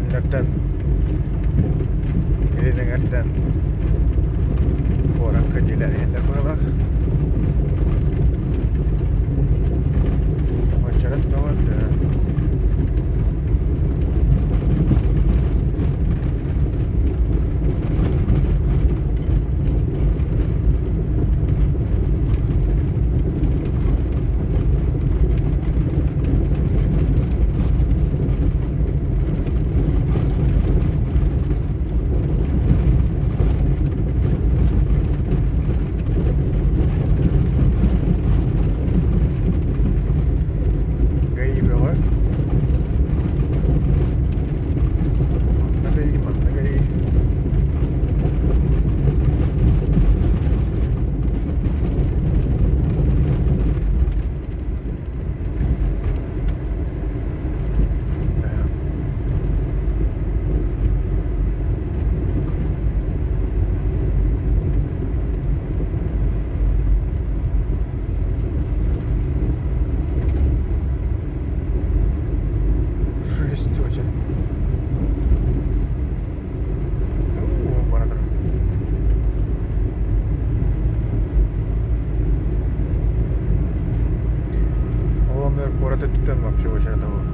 Кинилэртэн илин эҥэртэн куоракка дьиэлэр иһэллэр быһыылаах. Уочарат бөҕө Гаи бөҕө. Манна гаи, манна гаи. Жесть очень. Ол оннугар куорат өттүттэн вообще уочарата буолар.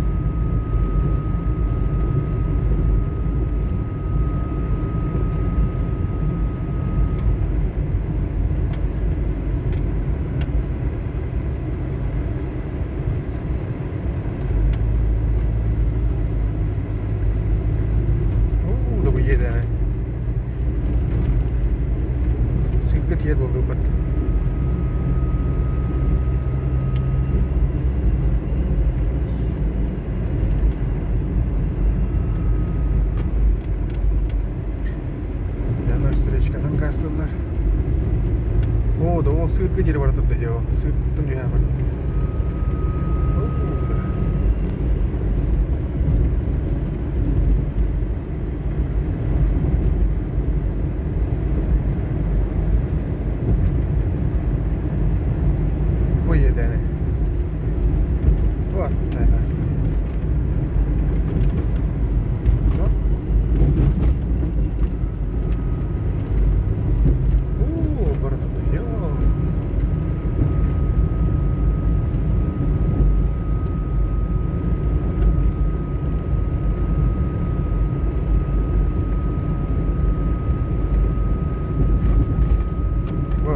Уу, дубуйа Сыырга тиийэр буоллубут. Дьоннор встречканан гаастыыллар. Оо, да ол сыырга диэри бара турда дии ол. Сыыртан түһэ барда. Бу иэдээни. Туох Уу, барыта Бу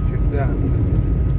сүрдээх.